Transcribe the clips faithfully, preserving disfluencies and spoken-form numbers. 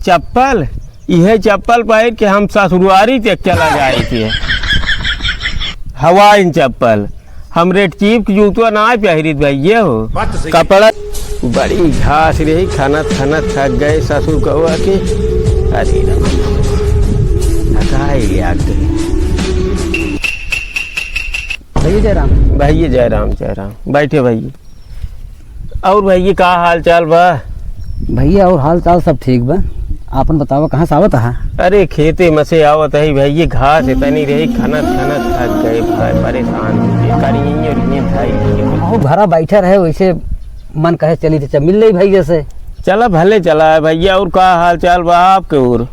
चप्पल, इहे चप्पल पहिर के हम ससुरारी तक चला जाइत है। हवाइन चप्पल, हम रेड चीफ के जूतवा नाहीं पहिरित भइया हो। बात तो सही है। कपड़ा बड़ी घास रही, खनत खनत थक गए ससुर कउआ के। अरे राम, थकाई ले आ गई। भइया जय राम। भइया जय राम, जय राम। बैठे भइया। अउर भइया, का हाल चाल बा? भइया, अउर हाल चाल सब ठीक बा। आपन बतावा, कहाँ से आवत हा? अरे, खेते में से आवत है भइया, घास इतनी रही, खनत खनत थक गए भाई, परेशान हो गए। करी यहीं और यहीं भाई। अहो, घरा बैठे रहे, वैसे मन कहे चली तो चल मिल ले भइया से। चला, भले चला है भइया। अउर का हाल चाल बा आपके ओर?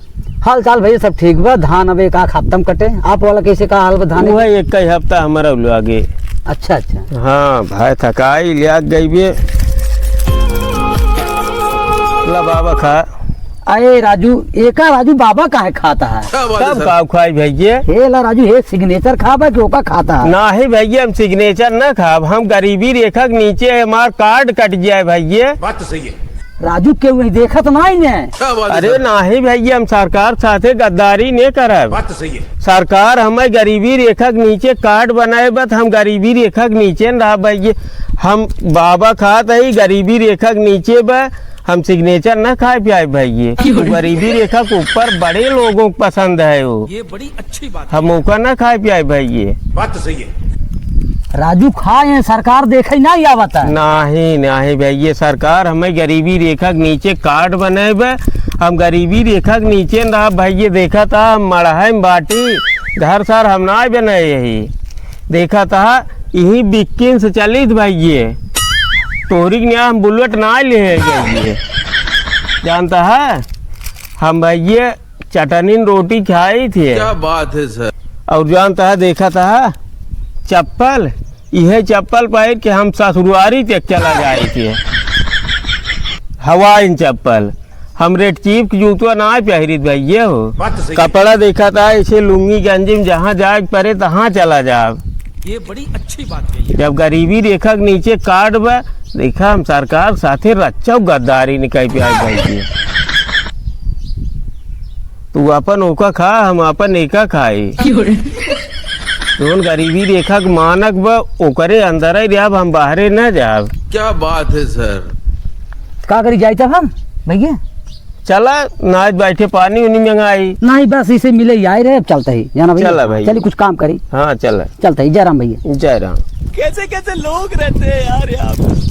हाल चाल भइया सब ठीक बा। धान अब एक आध हफ्ता में कटे। आप वाला कैसे, का हाल बा धान? वो है, एक ही हफ्ता हमारा लागे। अच्छा, अच्छा। हाँ भाई, थकाई लिया गई बे। ला बाबा खा। अरे राजू, एका राजू बाबा काहे खाता है? क्या बात है तब सर? का खाई भइया? हे ला राजू, हे सिग्नेचर खाबा कि ओका खाता है? नाहीं भइया, हम सिग्नेचर ना खाब, हम गरीबी रेखा के नीचे हमार कार्ड कट जाए भइया। बात तो सही है। राजू, केहू देखत नाहीं ने। क्या बात है अरे सर? नाहीं भइया, हम सरकार साथे गद्दारी ने करब। बात तो सही है। सरकार हमें गरीबी रेखा के नीचे कार्ड बनाए बा, त हम गरीबी रेखा के नीचे न रहब भइया। हम बाबा खात हई, गरीबी रेखा के नीचे बा, हम सिग्नेचर ना खाए पियाए भइया। क्यों? गरीबी रेखा के ऊपर बड़े लोगों को पसंद है वो। ये बड़ी अच्छी बात है। हम ओका ना खाए पियाए भइया। बात तो सही है। राजू खाए, सरकार देखे नाहीं आवत है। नाहीं, नाहीं भइया, सरकार हमें गरीबी रेखा के नीचे कार्ड बनाए बा। हम गरीबी रेखा के नीचे न रहब भइया। देखा त हम मड़हई में बाटी, घर सार हम नाहीं बनाए यही। देखा त इही बिक्किन से चलित भइया। तोहरी के यहाँ हम बुलेट नाहीं ले गए। जानता है, हम भइया चटनीन रोटी खाइत है। क्या बात है सर? अउर जानता है, देखा त चप्पल, इहे चप्पल पहिर के हम ससुरारी तक चला जाइत है। हवाइन चप्पल, हम रेड चीफ के जूतवा नाहीं पहिरित भइया हो। बात तो सही है। कपड़ा देखा त ऐसे लुंगी गंजी में जहाँ जाए के परे तहाँ चला जाब। ये बड़ी अच्छी बात कही है। जब गरीबी रेखा के नीचे कार्ड बा, देखा हम सरकार साथे रच्चा गद्दारी निकाल पियाए भइया। तू अपन ओका खा, हम अपन एका खाई। क्यों रे? जौन गरीबी रेखा के मानक बा, ओकरे अंदर ही रहब, हम बाहरे न जाब। क्या बात है सर? का करी जाई तब हम, भइया? चला, नाहीं बैठे पानी उनी मंगाई। नाहीं, बस इसे मिले ही आए रहे, अब चलता ही, जाना भइया। चला भइया। चली कुछ काम करी। हाँ, चला। चलता ही, जय राम भइया। जय राम। कैसे कैसे लोग रहते हैं यार यहाँ पे।